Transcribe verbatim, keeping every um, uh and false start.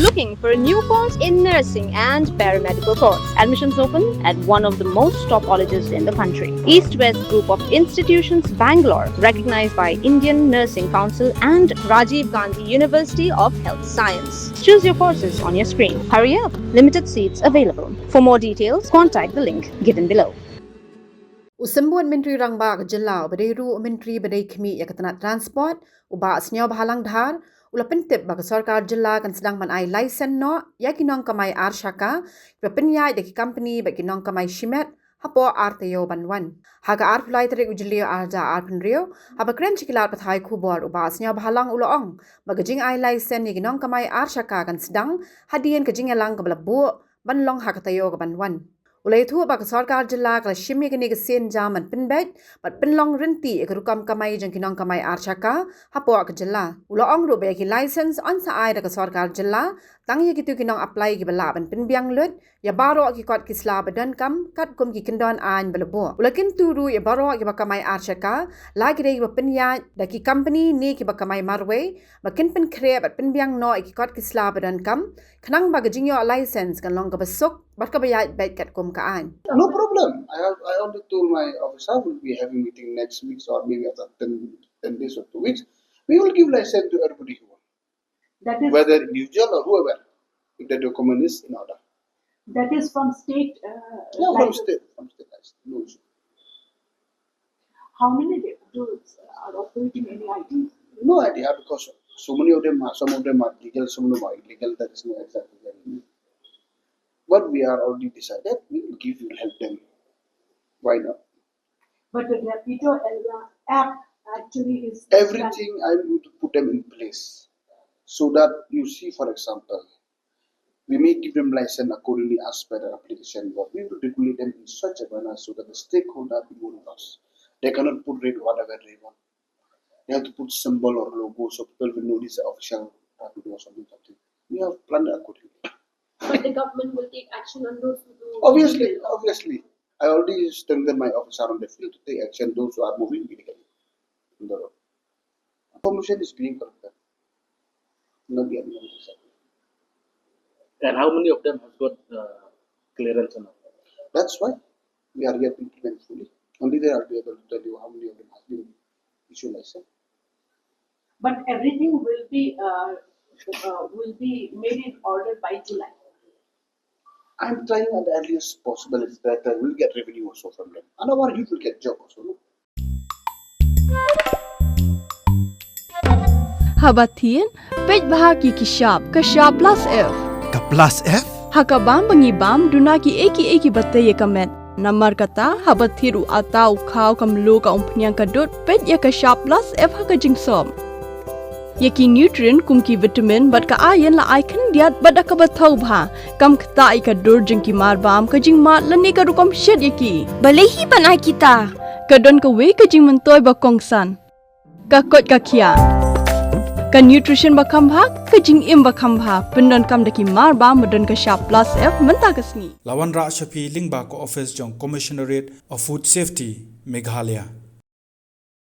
Looking for a new course in nursing and paramedical course? Admissions open at one of the most top colleges in the country. East West Group of Institutions, Bangalore, recognized by Indian Nursing Council and Rajiv Gandhi University of Health Science. Choose your courses on your screen. Hurry up, limited seats available. For more details, contact the link given below. U Symbud Myntri Rangbah ka Jylla, uba dei ruh u Myntri ba dei khmih ïa ka tnat Transport, u Bah Sniawbhalang Dhar, u la pyntip ba ka Sorkar Jylla kan sdang ban ai laisen noh ïa ki nongkamai ar shaka kiba pynïaid da ki kompani bad ki nongkamai shimet hapoh ar taïew ban wan. Ha ka arphew lai tarik u Jylliew arhajar arphew hynriew, haba kren sha ki lad pathai khubor, u Bah Sniawbhalang u la ong ba ka jingai laisen ïa ki nongkamai ar shaka kan sdang hadien ka jingïalang kaba la buh ban long ha ka taïew kaban wan. U la ïathuh ba ka Sorkar Jylla ka la shim ïa kane ka sienjam ban pynbeit bad pynlong ryntih ïa ka rukom kamai jong ki nongkamai ar shaka hapoh ka jylla. U la ong ruh ba ïa ki laisen yn sa ai da ka Sorkar Jylla tang ïa kito ki nong apply kiba lah ban pynbiang lut ïa baroh ki kot ki sla ba donkam katkum ki kyndon aiñ ba la buh. U la kyntu ruh ïa baroh kiba kamai ar shaka, la ki dei kiba pynïaid da ki kompani ne kiba kamai marwei, ba kin pynkhreh bad pynbiang noh ïa ki kot ki sla ba donkam, khnang ba ka jingïoh laisen kan long kaba suk bad kaba ïaid beit katkum ka aiñ. No problem. I have I already told my officer we'll be having meeting next week or maybe after ten, ten days or two weeks. We will give license to everybody who want. That is whether individual or whoever, if the document is in order. That is from state. Uh, yeah, from license. State, from state license. No issue. How many de- do are operating? Any idea? No idea, because so many of them are, some of them are legal, some of them are illegal. That is no exact figure. But we are already decided. We will give you, help them. Why not? But the Rapido Ella app actually is everything. I'm going to put them in place so that you see, for example, we may give them license accordingly as per the application, but we will regulate them in such a manner so that the stakeholder will not loss. They cannot put rate whatever they want. They have to put symbol or logo so people will know this is official Rapido or something, something. We have planned accordingly. But the government will take action on those who do illegal. Obviously, obviously. I already strengthened my officer on the field to take action those who are moving illegally on the road. Information is being collected. Not yet. And how many of them has got uh, clearance and all? That's why we are yet implement fully. Only then I'll be able to tell you how many of them has been issued license. But everything will be uh, uh, will be made in order by July. I'm trying at the earliest possible. It's better. We'll get revenue also from them. And our youth will get job also. No? Haba thied, peit bha ki ki shap, ka shap plus F. Ka plus F? Ha ka bam ba ngi bam, duna ki ei ki ei ki ba tei ïa ka met. Namar kata, haba thied u ata u khaw ka mluh ka umphniang ka dud, peit ïa ka shap plus F ha ka jingsop. Ïa ki nutrient kum ki vitamin bad ka iron la ai khyndiat bad da kaba thaw bha. Kam ktah ïa ka dur jong ki mar bam, ka jingmad lane ka rukom shet ïa ki. Balei hi ban ai kita? Ka don kawei ka jingmyntoi ba kongsan. Ka koit ka khiah. Ka nutrition ba kham bha, ka jingim ba kham bha. Pyndonkam da ki mar bam ba don ka shap plus F mynta ka sngi. La wanrah sha phi lyngba ka office jong Commissionerate of Food Safety, Meghalaya.